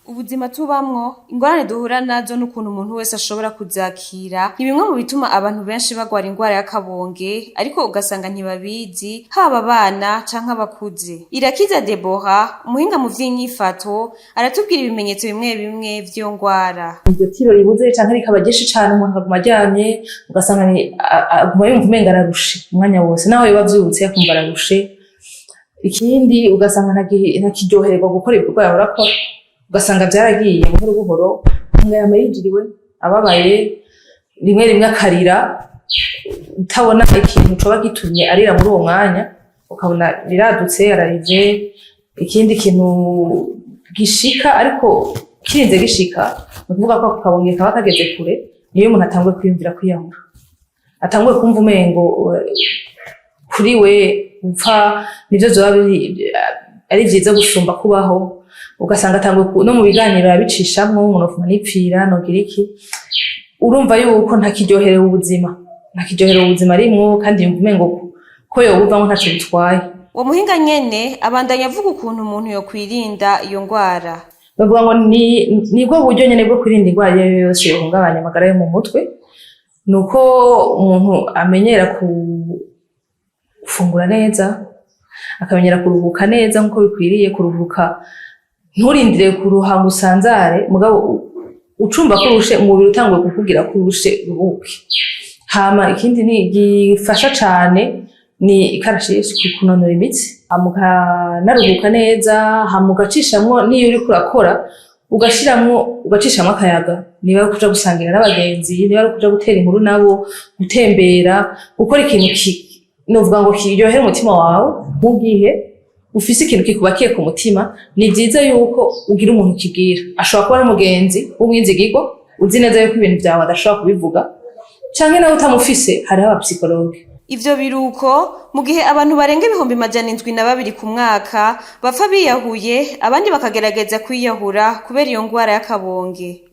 Ubuzima tubamwo, ingorane duhura nazo n'ukuntu umuntu wese ashobora kuzakira, ni bimwe mu bituma abantu benshi bagwara ingwara y'akabonge, ariko ugasanga ntibabizi, haba abana canke abakuze. Irakiza Deborah, umuhinga mu vy'inyifato, aratubwira ibimenyetso bimwe bimwe vy'iyo ngwara. Iryo tiro ribuze canke rikaba ryinshi cane, umuntu akaguma aryamye, ugasanga aguma yumva umenga ararushe umwanya wose, naho yoba avyutse akumva ararushe. Ikindi, ugasanga ntakiryohererwa gukora ibikorwa yahora akora, ugasanga vyaragiye buhoro buhoro, umenga yama yijiriwe, ababaye, rimwe rimwe akarira, utabona ikintu coba gitumye arira muri uwo mwanya, ukabona riradutse, ararize. Ikindi kintu gishika, ariko kirinze gishika, ni ukuvuga ko ako kabonge kaba kageze kure, niyo umuntu atanguye kwiyumvira kwiyahura, atanguye kumva umengo kuri we gupfa nivyo vyoba biri ari vyiza gusumba kubaho. Ugasanga atanguye no mu biganiro yabicishamwo ngo nofuma nipfira, nogira iki. Urumva yuko ntakiryoherewe ubuzima, ntakiryoherewe ubuzima arimwo, kandi yumva umengo ko yobuvamwo ntaco bitwaye. Uwo muhinga nyene abandanya avuga ukuntu umuntu yokwirinda iyo ngwara. Bavuga ngo ni nibwo buryo nyene bwo kwirinda ingwara iyo ariyo yose yohungabanya amagara yo mu mutwe, ni uko umuntu amenyera gufungura neza, akamenyera kuruhuka neza nk'uko bikwiriye. Kuruhuka, nturindire kuruha ngo usanzare, mugabo ucumva ko urushe, umubiri utanguye kukubwira ko urushe, uruhuke. Hama ikindi ni gifasha cane ni ikarashishi, kunonora imitsi, hama ukanaruhuka neza, hama ugacishamwo n'iyo uriko urakora, ugashiramwo, ugacishamwo akayaga, niba ari ukuja gusangira n'abagenzi, niba ari ukuja gutera inkuru nabo, gutembera, gukora ikintu novuga ngo kiryohera umutima wawe. Mu gihe ufise ikintu kikubakiye ku mutima, ni vyiza yuko ugira umuntu ukibwira. Ashobora kuba ari umugenzi w'umwizigirwa, uzi neza yuko ibintu vyawe adashobora kubivuga, canke nawe utamufise, hariho aba psychologues. Ivyo biruko mu gihe abantu barenga 702,000 ku mwaka bapfa biyahuye, abandi bakagerageza kwiyahura kubera iyo ngwara y'akabonge.